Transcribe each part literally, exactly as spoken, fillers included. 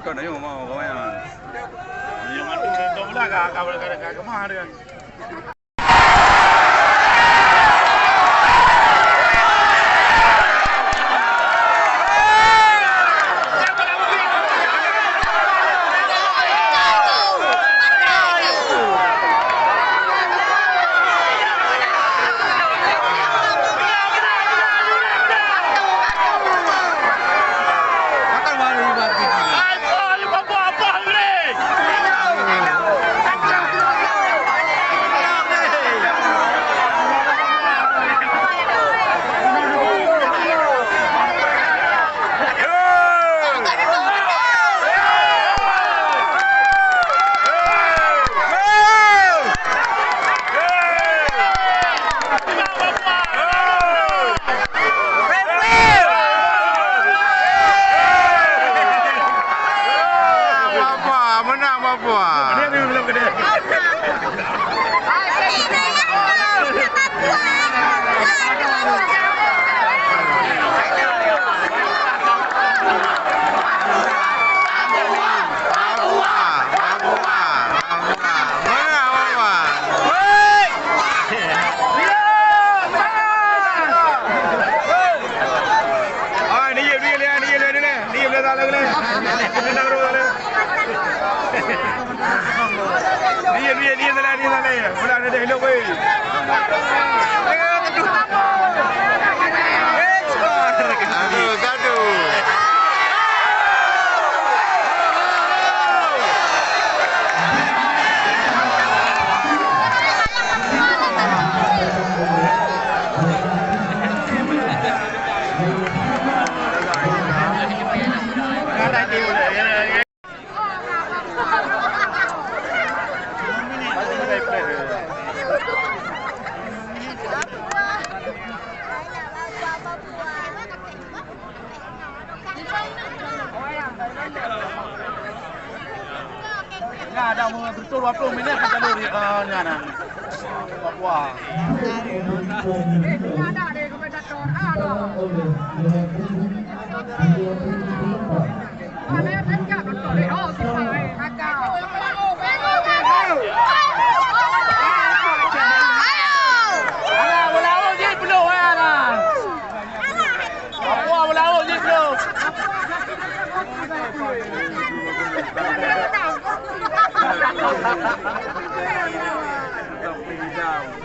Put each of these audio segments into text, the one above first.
Kon ayo mau kau yang. Yang atu tu belah ka ka ka ka kemah dia. Papua, menang Papua. Aduh, gaduh. Nah, ada betul dua puluh minit kita dulu, eh, nyan, nah. Papua.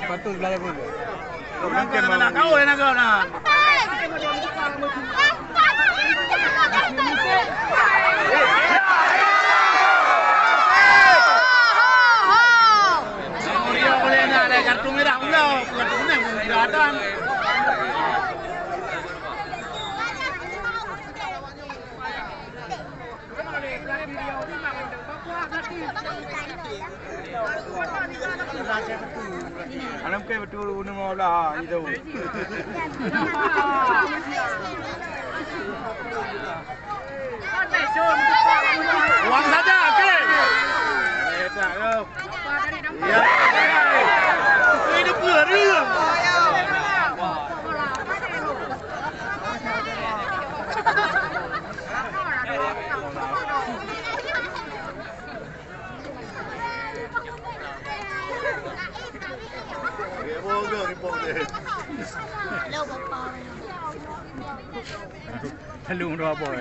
Patut belajar pun. Nak kau, nak kau, nak. Dia boleh nak ada kartu merah pula, kartu kuning pun tidak ada. Alam kai betul guna maulah itu. Uang saja, okey. Ya. Ini pun. Lalu dua boy.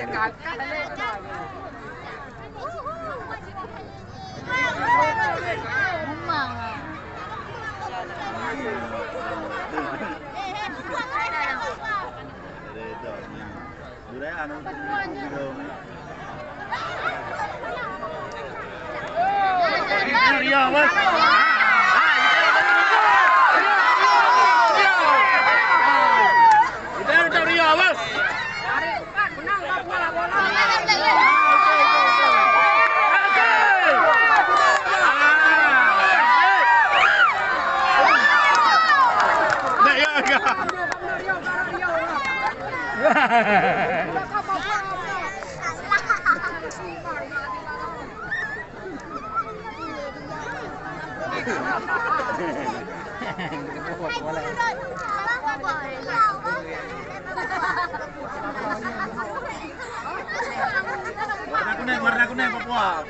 Warna kuning, warna kuning. Papua.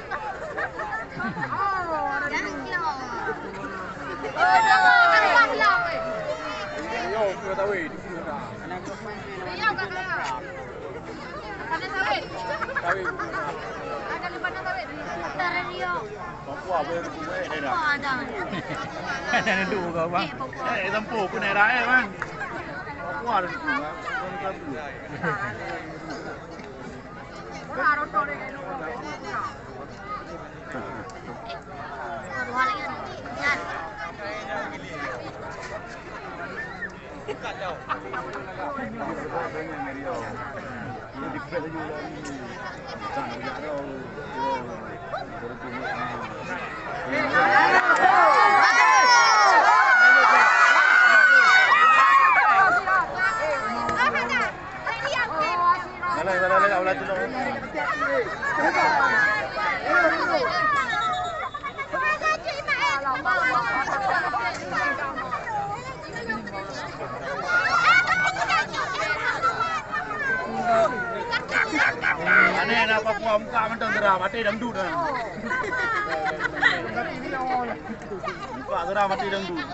Yo, kena tahu, eh, di sini dah. Tahu. Papua boleh rubuh, eh, dah. Ada duduk kau, bang. Eh, tempuh pun daerah, eh, bang. Papua ada situ, bang. Aneh na Papua muka mantong geura, maté dangdut dah. Muka geura, maté dangdut.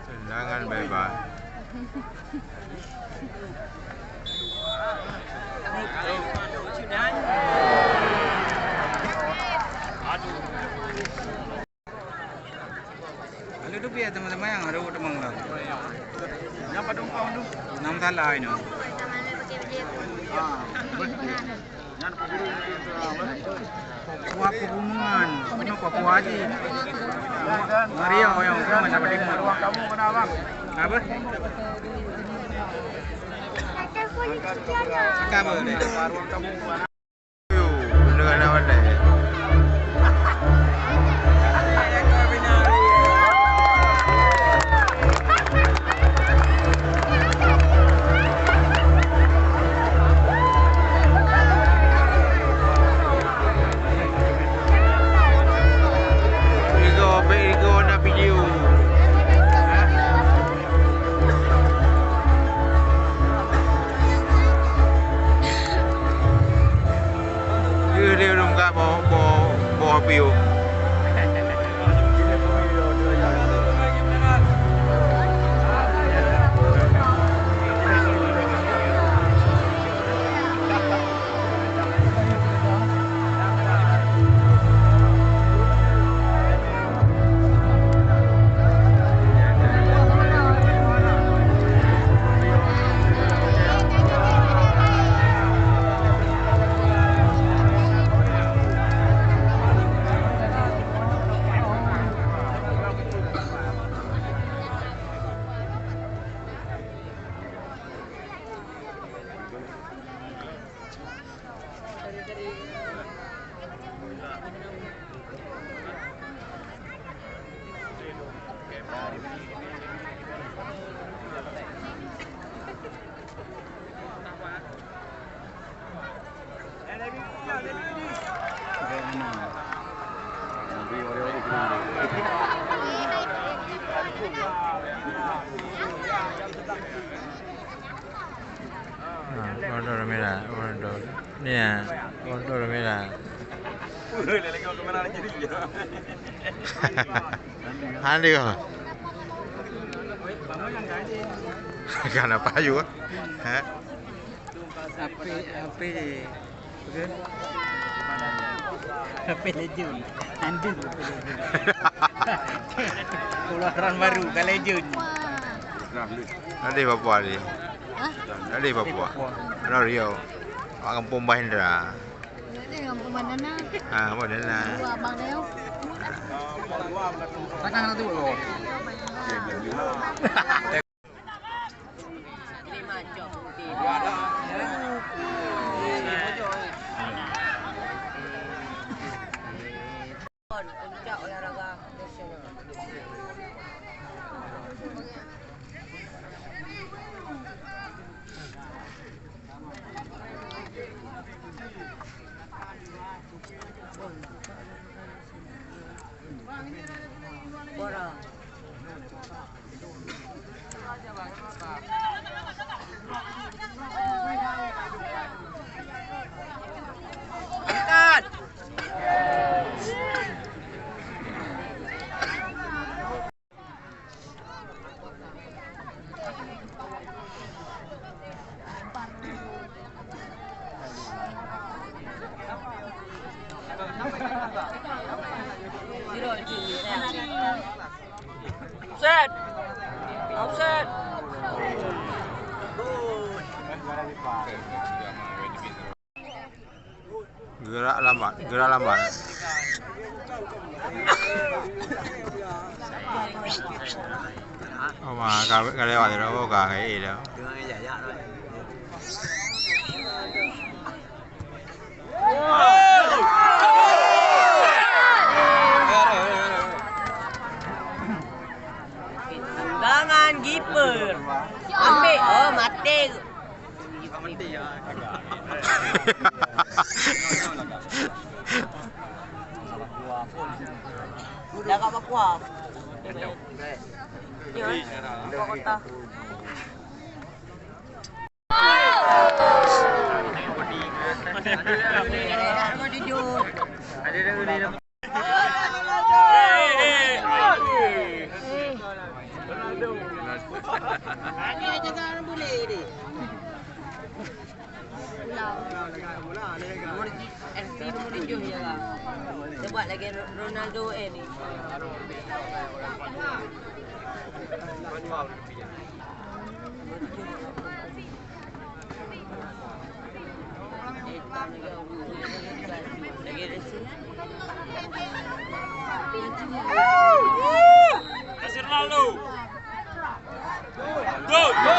Tendangan bebas. Lalu tu biar teman-teman yang ada teman lah. Yang pada umpang tu. Enam salah ini. Ah, betul. Nyan peuguru mungkin tu, ah, Papua Pegunungan. Bukan Papua Haji. Maria yang Pegunungan dapat lima. Ruang tamu mana, Bang? Apa? Apa ni? Ruang tamu mana? Dengan awak deh. Igo, igo na video. Yeuh, dia ureueng ka boh, boh, boh api, oh. Ha, order merah, order. Ni ya, order merah. Ada kau. Kan apa ayu? Ha? Api, api. Oke. Api lejun. Andun api lejun. Ulah ran baru, kan lejun. Ada Papua ni. Hah? Ada Papua. Papua. Ada Riau. Pak Kampung Bah Hendra. Ada Kampung Banana. Ah, Banana. Dua abang dia. Takkan ada tu, loh. Puncak olahraga nasional. Gerak lambat, gerak lambat. Oh, ma, ka, ka lewat dah, oh, ka, ka, eh, dah. Tangan kiper. Ambil. Oh, mati. Dah kat Papua. Ya, Papua Kota. Nomor tujuh ya lah. Sebab lagi Ronaldo eh ni. Nasir Ronaldo. Go, go.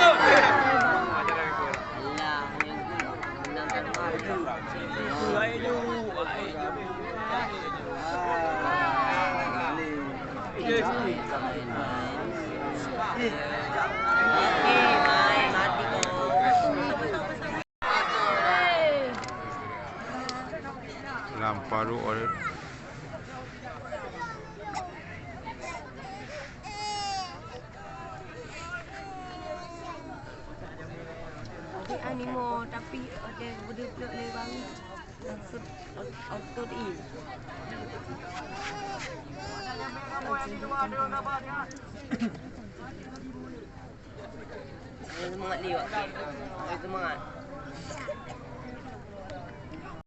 Lam paru oleh. Adik animo tapi ada budi peluk le bang. Maksud auto di. Semangat liwat. Semangat.